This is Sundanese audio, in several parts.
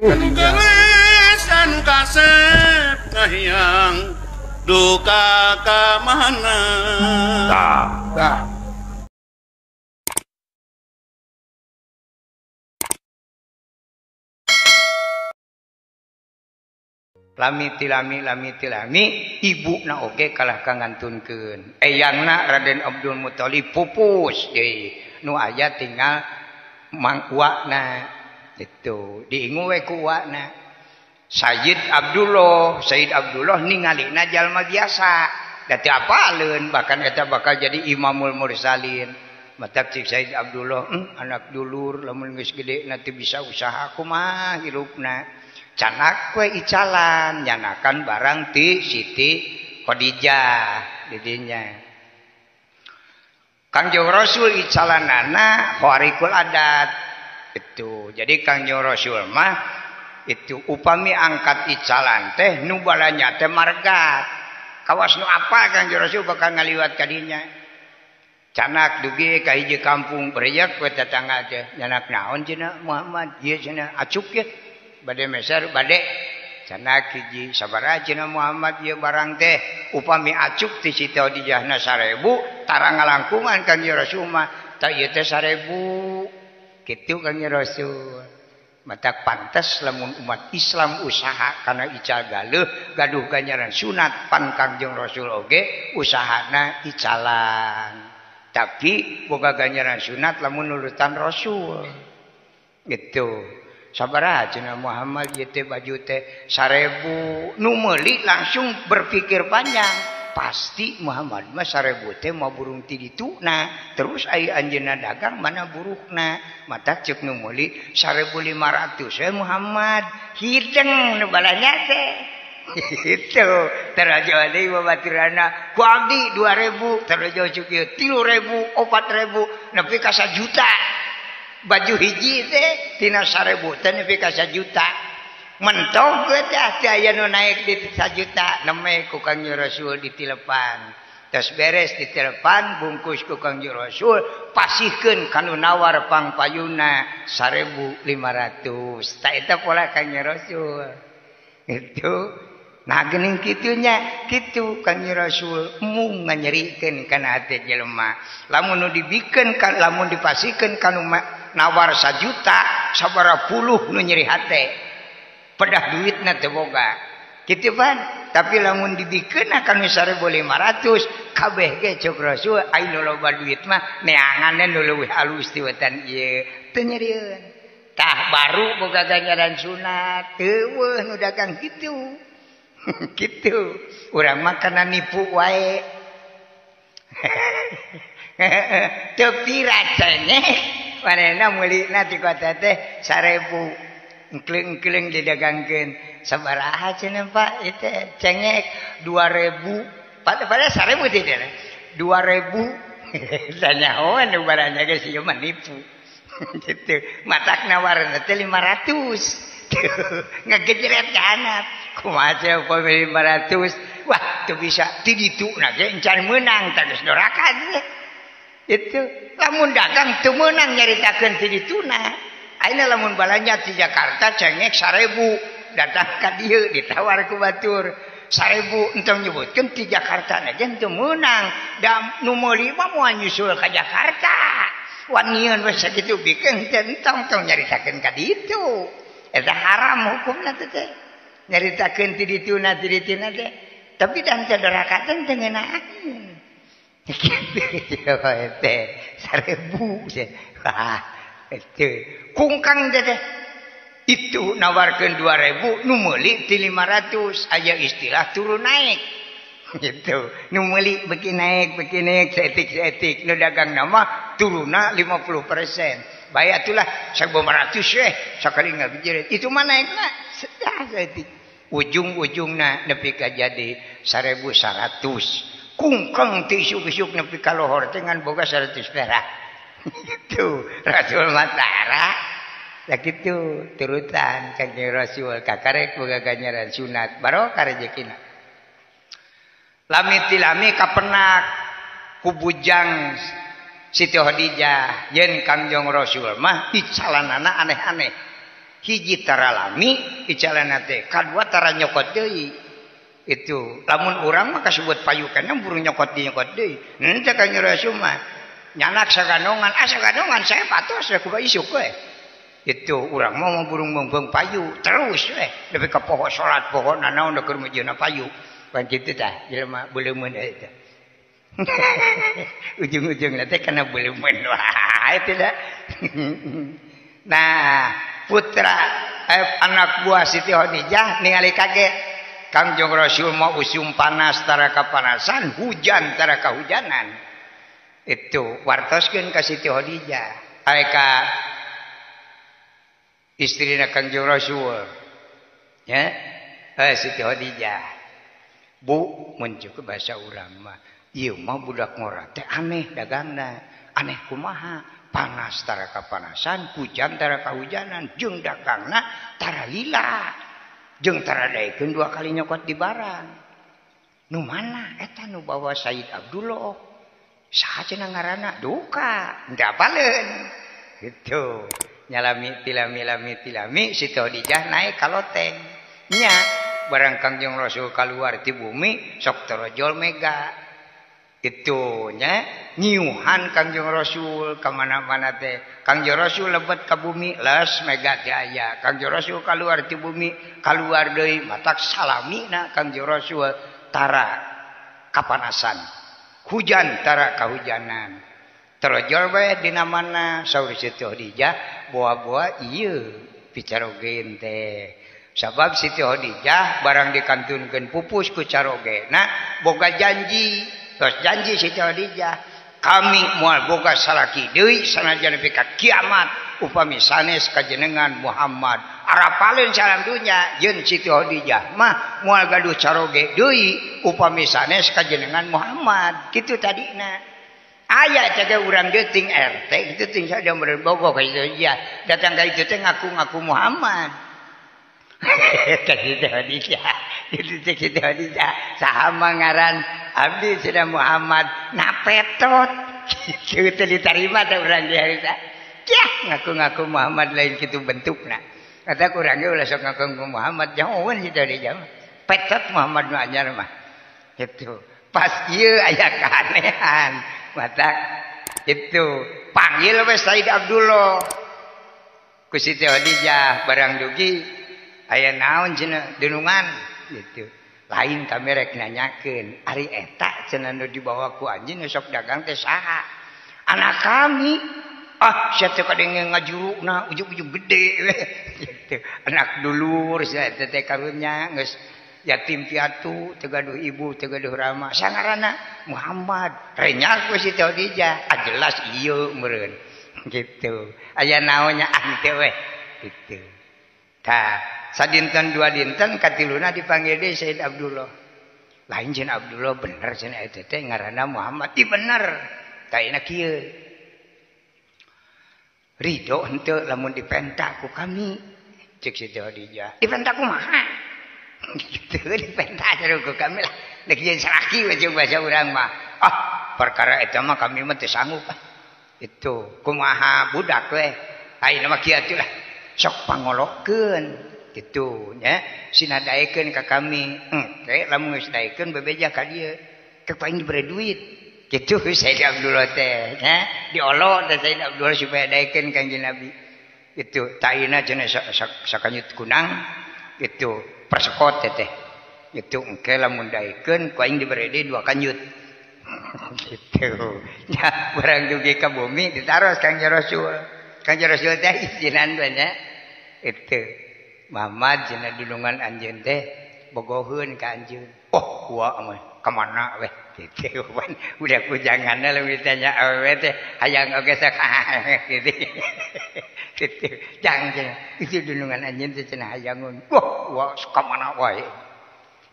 Anu gelis anu kasep kahiyang duka ka mana. Tah. Lami tilami lami tilami ibu na oge kalah ka ngantunkeun. Eyangna Raden Abdul Muthalib pupus deui. Nu aya tinggal mang uakna itu diingu we ku uakna. Sayyid Abdullah ningalina jalma biasa. Da teu apaleun bahkan eta bakal jadi Imamul Mursalin. Matak cik Sayyid Abdullah, anak dulur lamun geus gede na teu bisa usaha kumaha hirupna. Canak kue icalan nyanakan barang ti Siti Khadijah didinya. Kangjeng Rasul icalanana khawarikul adat itu. Jadi Kangjeng Rasul mah itu upami angkat icalan teh nu balanya teh margat. Kawas nu apa Kangjeng Rasul bakal ngaliwat kadinya. Canak dugi ka hiji kampung beriak we tetangga teh nyanak naon cenah Muhammad ieu cenah acuk ye. Bade meser bade canak hiji sabaraha cenah Muhammad ieu barang teh upami acuk ti Siti Khadijahna 1000 tara ngalangkungan Kangjeng Rasul mah tah ieu teh 1000 kitu Kangjeng Rasul. Matak pantes lamun umat Islam usaha kana ical galeuh gaduh ganjaran sunat pan Kangjeng Rasul oge usahana icalan. Tapi boga ganjaran sunat lamun nurutan Rasul gitu. Sabaraha cenah Muhammad ieu teh baju teh 1000 nu meuli langsung berpikir panjang pasti Muhammad mah 1000 teh mau burung ti dituna terus ai anjeunna dagang mana buruhna matak ceuk nu meuli 1500 we Muhammad hideng nu balanya teh itu terajo deui babaturana ku abdi 2000 terajo ceuk ieu 3000 4000 nepi ka 1 juta. Baju hiji teh tina 1000 teh nepi ka 1 juta. Mentog we teh aya nu naik di 1 juta neme ku Kangjeng Rasul ditilepan. Tos beres ditelepan bungkus ku Kangjeng Rasul pasihkeun ka nu nawar pangpayuna 1500. Tah eta pola Kangjeng Rasul. Itu nah geuning kitunya kitu Kangjeng Rasul mung nganyerikeun kana hate jelema. Lamun nu dibikeun kan lamun dipasihkeun ka nu nawar 1 juta sabaraha puluh nu nyeri hate pedah duitna teu boga kitu pan. Tapi lamun dibikeun ka nu 1500 kabeh ge cek Rasul ai nu loba duit mah neanganna nu leuwih alus ti wetan ieu teu nyerieun. Tah baru boga ganjaran sunat eueuh nu dagang kitu. Kitu urang mah kana nipu wae. Teu pira ceneh manehna meulina ti kota teh 1000 engkleung-engkleung didagangkeun sabaraha cenah Pak ieu teh cengek 2000 padahal 1000 teh 2000 tanyahoan nu baranya geus ieu mah nipu kitu matak nawarna teh 500 ngagejret ka anak kumaha teh upami 500 wah teu bisa ti ditu na ge encan meunang tah geus doraka teh. Itu lamun dagang teu meunang nyaritakeun ti dituna. Ayeuna lamun balanja ti Jakarta cengek 1000 datang ka dieu ditawar ku batur 1000 entong nyebutkeun ti Jakarta na ge teu meunang da nu meuli mah moal nyusul ka Jakarta. Wanian we sakitu bikeun teh entong tong nyaritakeun ka ditu. Eta haram hukumna teh. Nyaritakeun ti dituna ti dituna teh. Tapi dan teu dorakateun teu ngeunaan. Kitu teh 1000 teh. Wah, itu kungkang teh itu nawarkeun 2000 nu meuli ti 500 aya istilah turun naik. Gitu. Nu meuli beuki naik saeutik-saeutik nu dagang mah turunna 50%. Bae atulah 1500 we sakali ngabijireut. Itu mah naikna saeutik. Ujung-ujungna nepi ka jadi 1100. Kungkang ti isuk-isuk nepi ka lohor teh ngan boga 100 perak. Gitu. Rasul mah tara. Lah kitu turutan Kangjeng Rasul kakarek boga ganjaran sunat barokah rejekina. Lami tilami kapenak ku bujang Siti Khadijah yen Kangjeng Rasul mah icalanana aneh-aneh. Hiji tara lami icalanna teh, kadua tara nyokot deui. Itu lamun urang mah kasebut payu kana burung nyokot deui nyokot deui. Henteu Kangjeng Rasul mah nyanak saganongan, ah saganongan saya patos kumaha isuk we. Itu urang mah burung meungpeung payu terus we nepi ka poho salat poho nanaon da keur mujieuna payu. Pan kitu tah jelema beuleumeuh eta. Ujung-ujungna teh kana beuleumeuh wae teh da. Nah, putra anak buah Siti Khadijah ningali kaget. Kangjeng Rasul mah usum panas tara kapanasan, hujan tara kahujanan. Itu wartoskeun ka Siti Khadijah. Ka istrina Kangjeng Rasul. Ya, Siti Khadijah. Bu, mun jeung bahasa urang mah, ieu mah budak ngora teh aneh dagangna. Aneh kumaha? Panas tara kapanasan, hujan tara kahujanan, jeung dagangna tara lila. Jeung tara daekeun dua kali nyokot di barang. Nu mana eta nu bawa Said Abdullah? Saha cenah ngaranna? Duka, henteu apaleun. Gitu. Nyalami tilami lami tilami Siti Khadijah naik ka loteng. Nya barang Kangjeng Rasul kaluar ti bumi sok torojol mega. Itu nya nyiuhan Kangjeng Rasul ka mana-mana teh. Kangjeng Rasul lebet ka bumi les mega teh aya. Kangjeng Rasul kaluar ti bumi kaluar deui matak salamina Kangjeng Rasul tara kapanasan. Hujan tara kahujanan. Torojol we dina mana saur Siti Khadijah boa-boa ieu picarogeun teh. Sabab Siti Khadijah barang dikantunkeun pupus ku carogena boga janji. Terus janji Siti Khadijah, kami moal boga salaki deui sanajan nepi ka kiamat upami sanes kajenengan Muhammad. Arapaleun salam dunya jeung Siti Khadijah mah moal gaduh caroge deui upami sanes kajenengan Muhammad. Kitu tadina. Aya teh urang deui ting RT kitu ting sada meureun bogo ka Siti Khadijah. Datang ka itu teh ngaku-ngaku Muhammad. Ka Siti Khadijah. Itu teh Siti Khadijah saha mah ngaran abdi cenah Muhammad napetot kitu teh ditarima teh urang di harita. Yah ngaku-ngaku Muhammad lain kitu bentukna. Kata urang ge ulah sok ngaku Muhammad jauheun Siti Khadijah mah. Petot Muhammad nu anyar mah. Kitu. Pas ieu aya keanehan. Matak itu panggil we Said Abdullah. Ku Siti Khadijah barang dugi aya naon cenah dunungan gitu. Lain kami rek nanyakeun ari eta cenah nu dibawa ku anjeun sok dagang teh saha? Anak kami. Ah sia teh kadenge ngajurukna ujug-ujug gede we gitu. Anak dulur sia teh teh karunya geus yatim piatu teu gaduh ibu teu gaduh rama. Sangaranna Muhammad. Renyah ku Siti Khadijah. Ah jelas ieu meureun gitu. Aya naonnya ah teu we gitu. Tah sadinten dua dinten katiluna dipanggil deui Said Abdullah. Lain cenah Abdullah bener cenah eta teh ngaranna Muhammad. Ih bener. Taina kieu. Ridho henteu lamun dipenta ku kami. Cek Siti Khadijah. Dipenta kumaha? Gitu dipenta sareng ku kami lah. Dek jeung salaki we jeung bahasa urang mah. Ah, perkara eta mah kami mah teu sanggup. Itu kumaha budak we. Ayeuna mah kieu atuh lah. Sok pangolokeun. Gitu nya sina daekeun ka kami engke lamun geus daekeun bebeja ka dieu ke paling dibere duit kitu Said Abdullah teh nya diolo teh Said Abdullah supaya daekeun Kangjeng Nabi itu taina cenah sakanyut kunang itu persekot teh itu engke lamun daekeun ku aing dibere deui dua kanyut gitu nya barang dugi ka bumi ditaros Kangjeng Rasul. Kangjeng Rasul teh izinan we nya itu Muhammad cenah dunungan anjeun teh bogoheun ka anjeun. Oh, gua mah ka mana weh kitu pan udah kujanganna leuwih tanya awewe teh hayang oge sok gitu. Kitu jang cenah itu dunungan anjeun teh cenah hayangun. Wah, gua ka mana wae.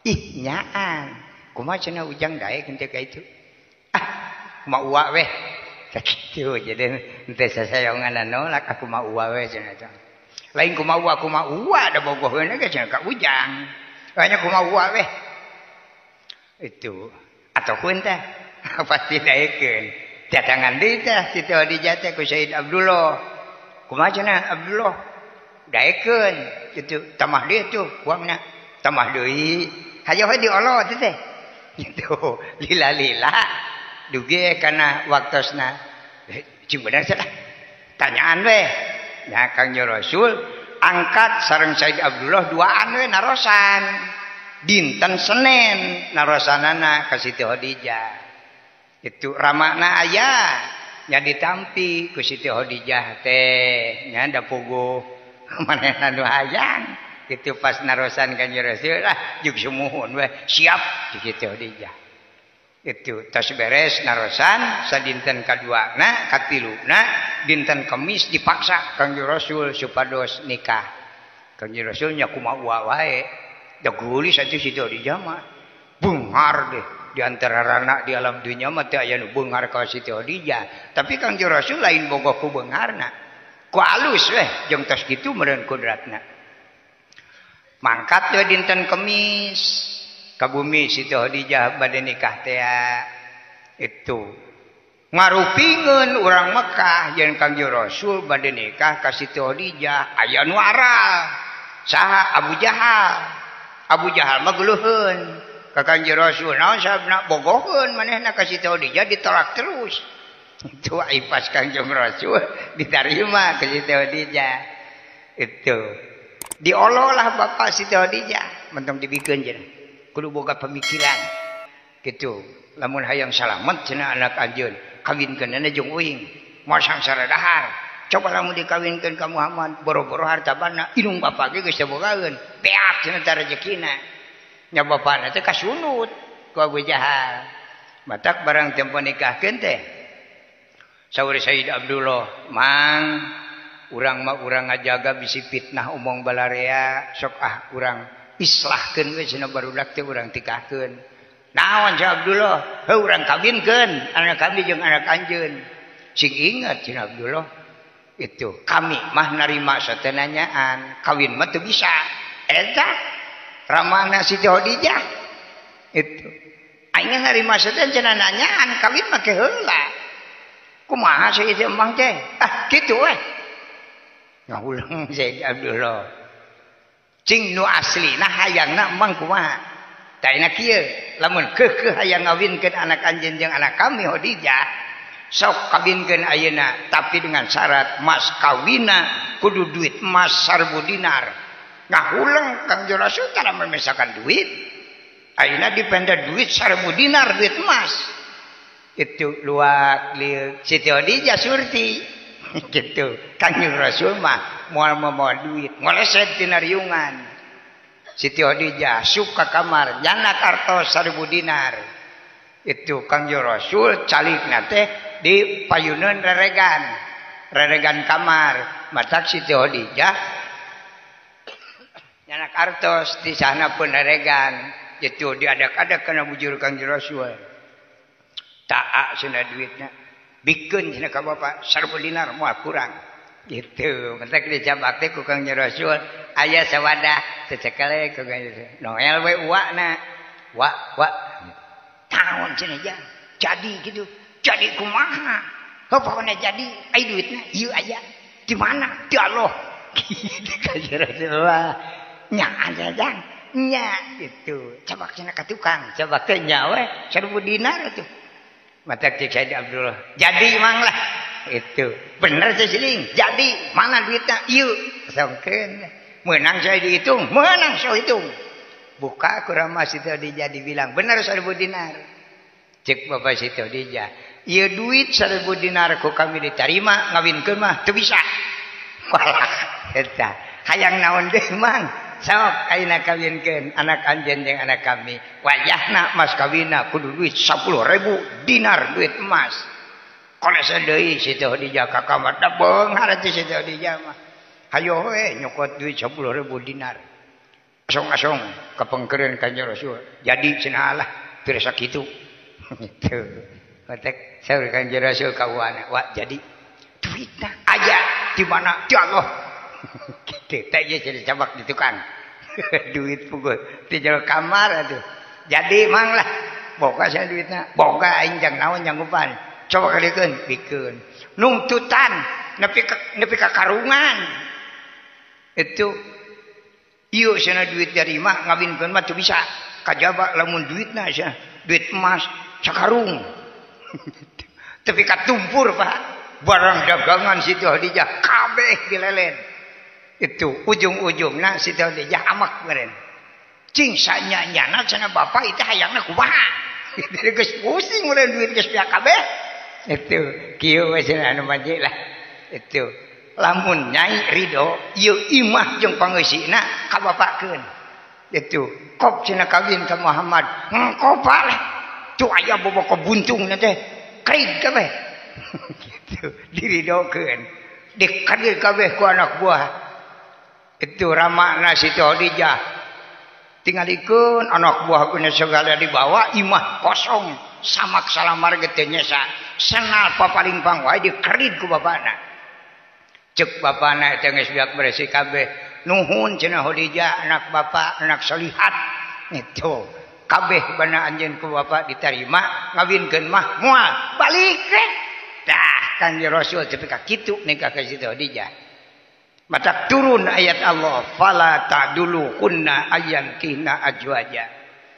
Ih, nyaan. Kumaha cenah ujang daek henteu ka itu. Ah, kumaha uwa weh. Sakitu jadi henteu sasayongan nolak aku mah uwa we cenah. Lain kumaha uwa da bogoheun ge cenah ka ujang. Banyak kumaha uwa weh. Itu ataupun teh pasti daekeun. Datangan deui teh Siti Khadijah teh ku Said Abdullah. Kumaha cenah Abdullah? Daekeun kitu tamah deui tuh uangna. Tamah deui. Hayo we diolo teh teh. Gitu. Lila-lila dugi kana waktosna. Cing bener salah. Tanyaan we. Nya Kangjeng Rasul angkat sareng Said Abdullah duaan we narosan. Dinten Senin narosanana ka Siti Khadijah. Itu ramana aya nya ditampi ku Siti Khadijah teh nya da puguh manehna nu hayang. Kitu pas narosan Kangjeng Rasul ah jeung sumuhun we siap Siti Khadijah. Itu tos beres narosan sadinten kaduana katiluna dinten Kemis dipaksa Kangjeng Rasul supados nikah. Kangjeng Rasul nya kumaha wae da geulis atuh Siti Khadijah mah beunghar deh di antara rana di alam dunya mah teu aya nu beunghar ka Siti Khadijah. Tapi Kangjeng Rasul lain bogoh ku beungharna, ku alus weh jeung tos kitu meureun kudratna. Mangkat we dinten Kemis ka bumi Siti Khadijah bade nikah tea. Itu ngarupingeun urang Mekah yen Kangjeng Rasul bade nikah ka Siti Khadijah aya nu aral saha Abu Jahal. Abu Jahal mah geuleuheun ka Kangjeng Rasul naon sababna bogoheun manehna ka Siti Khadijah ditolak terus. Itu ai pas Kangjeng Rasul ditarima ka Siti Khadijah. Itu dioloh lah bapak Siti Khadijah mentong dibikeun cenah kudu boga pemikiran gitu lamun hayang salamet cenah anak anjeun kawinkeunana jeung uing moal sangsara dahar. Coba lamun dikawinkeun ka Muhammad boro-boro harta bana indung bapak ge geus teu bogaeun beak cenah tah rejekina. Nya bapana teh kasunut ku Abu Jahal. Matak barang tempo nikahkeun teh saur Sayyid Abdullah mang urang mah urang ngajaga bisi fitnah omong balarea sok ah urang islahkeun we cenah barudak teh urang tikahkeun. Naon Syekh Abdullah? Heuh urang kawinkeun anak kami jeung anak anjeun. Sing inget cenah Abdullah itu kami mah narima satenanyaan kawin mah teu bisa. Eta ramana Siti Khadijah itu aing narima saten cenah nanyaan kawin mah ke heula. Kumaha sih ieu emang teh? Ah kitu we. Ngahulang Sayyid Abdullah. Cing nu aslina hayangna emang kumaha? Taina kieu, lamun keukeuh hayang ngawinkeun anak anjeun jeung anak kami Khadijah, sok kawinkeun ayeuna tapi dengan syarat mas kawina kudu duit emas 1000 dinar. Ngahuleng Kangjeng Rasul tara memesakan duit. Ayeuna dipenda duit 1000 dinar duit emas. Itu luak liuk Siti Khadijah surti. Gitu Kangjeng Rasul mah moal mawa duit ngoleset tina riungan. Siti Khadijah suka kamar nyanak artos 1000 dinar. Itu Kangjeng Rasul calikna teh di payuneun reregan reregan kamar. Matak Siti Khadijah nyanak artos di sana pun reregan. Itu diadak-adak kana bujur Kangjeng Rasul. Taak cenah duitna bikeun cenah ka bapak 1000 dinar moal kurang. Gitu mentek dicabak teh ku Kangjeng Rasul aya sawadah cecekele ku Kangjeng Rasul noel we uakna wa wa taon cenah jadi gitu jadi kumaha heuh pokona jadi ai duitna ieu aya di mana di Allah. Gitu Kangjeng Rasul nya aja jang nya gitu cabak cenah ka tukang cabak teh nya we 1000 dinar atuh. Mata cek Sayyid Abdullah jadi mang lah itu bener sesiling jadi mana duitnya ieu songkeun meunang saya dihitung meunang saya hitung buka ku Rama Siti Khadijah dibilang bener 1000 dinar. Cek bapak Siti Khadijah ieu duit 1000 dinar ku kami diterima ngawinkeun mah teu bisa. Walah eta hayang naon deui mang sok ayeuna kawinkeun anak anjeun jeung anak kami wayahna mas kawinna kudu duit 10.000 dinar duit emas. Kolese deui Siti Khadijah ka kamar da beunghar teh Siti Khadijah mah hayo we nyokot duit 10.000 dinar asong-asong kapengkereun Kangjeng Rasul jadi cenah lah pira sakitu. Gitu matek saur Kangjeng Rasul ka uana wa jadi duitna aya di mana di Allah. Gitu teh ieu jadi cabak di tukang duit puguh di jero kamar atuh jadi mang lah boga sia duitna boga aing jang naon nyanggupan coba kalikeun bikeun nungtutan nepi ka karungan. Itu ieu cenah duit dari imah ngawinkeun mah teu bisa. Kajaba lamun duitna cenah duit emas sakarung. Tapi katumpur Pak. Barang dagangan Siti Khadijah kabeh dilelen. Itu ujung-ujungna Siti Khadijah amak meureun. Cing sanya-nyana cenah bapak itu hayangna kumaha. Geus pusing meureun duit geus pihak kabeh. Itu kieu we cenah anu manji lah. Itu lamun nyai ridho ieu imah jeung pangeusina ka bapakeun. Itu kop cenah kawin ka Muhammad. Ngkopa lah. Tuh aya boboko buntungna teh krig kabeh. Gitu diridokeun. Dikadir kabeh ku anak buah. Itu ramana Siti Khadijah. Tingalikeun anak buah guna segala dibawa imah kosong samak salamar ge teu nyesa. Senal papalingpang wae dikerid ku bapana. Cek bapana teh geus biak beresih kabeh. Nuhun cenah Khadijah anak bapak anak solihat. Itu kabeh bana anjeun ku bapak diterima ngawinkeun mah moal balik we. Dah Kangjeng Rasul tepi ka kitu nikah ka Siti Khadijah. Maka turun ayat Allah fala ta'dulu kunna ayyan kihna ajwaja.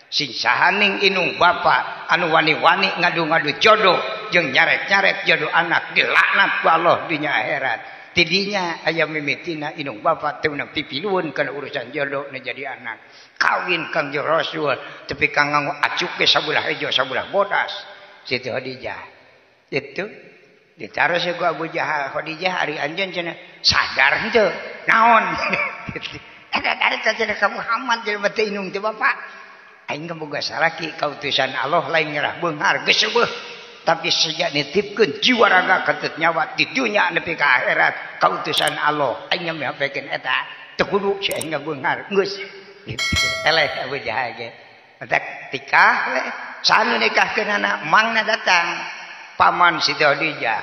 Sing sahaning inung bapa anu wani-wani ngadu-ngadu jodoh jeung nyarek-nyarek jodoh anak dilaknat ku Allah dunya akhirat. Tidinya aya mimitina inung bapa teu meunang pipilueun kana urusan jodoh nu jadi anak. Kawin Kangjeng Rasul tepi ka nganggo acuk ge sabelah hejo sabelah bodas Siti Khadijah. Itu ditaros ku Abu Jahal, Khadijah ari anjeun cenah sadar henteu naon. Eta eta cenah ka Muhammad jelema teh inung teh bapak. Aing boga salaki kautusan Allah lain ngerah beunghar geus seueuh. Tapi sejak nitipkeun jiwa raga ketut nyawa di dunya nepi ka akhirat kautusan Allah aing mihapekeun eta teu kudu si aing beunghar geus. Gitu. Eleh Abu Jahal ge. Matak tikah we sanu nikahkeunana mangna datang. Paman Siti Khadijah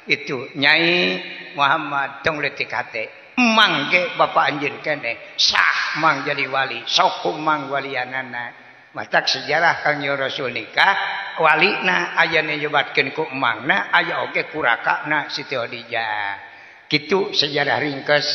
itu Nyai Muhammad tong leutik hate emang ge bapak anjeun keneh sah mang jadi wali sok mang walianana matak sejarah Kangjeng Rasul nikah walina aya nu nyebatkeun ku emangna aya oge kurakana Siti Khadijah kitu sejarah ringkes.